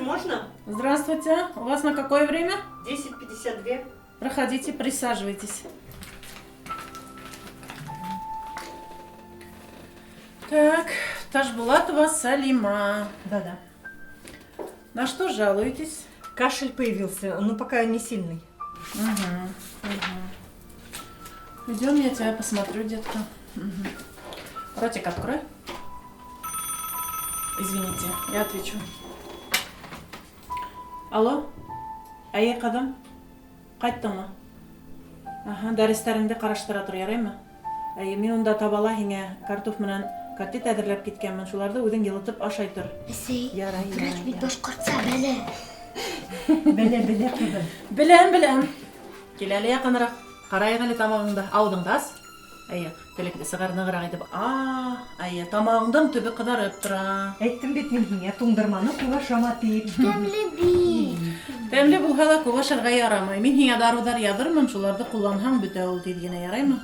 можно? Здравствуйте. У вас на какое время? 10:52. Проходите, присаживайтесь. Так, Ташбулатова Салима. Да-да. На что жалуетесь? Кашель появился, но пока не сильный. Угу, угу. Идем, я тебя посмотрю, детка. Угу. Ротик открой. Извините, я отвечу. Алло? Әйе, ҡыҙым. Ҡайттыңмы? Аһа, дәрестәреңде ҡараштыра тор, яраймы? Әйе, мин унда табала һиңә картоф менән котлет әҙерләп киткәнмен, шуларҙы үҙең йылытып ашай тор. Әсәй, Ярай, врач ярай, бит ярай. башҡортса белә. Белә, белә, ҡыҙым. Беләм, беләм. Кил әле яҡыныраҡ. Ҡарайыҡ әле тамағыңды. Ауыҙыңды ас. Әйе, телеңде сығар нығыраҡ итеп. А, әйе, тамағыңдың төбө ҡыҙарып тора. Әйттем бит мин һиңә, туңдырманы күп ашама дип. Тәмле бит. Тәмле булһа ла күп ашарға ярамай. Мин һиңә дарыуҙар яҙырмын, шуларҙы ҡулланһаң бөтә ул тиҙ генә, яраймы?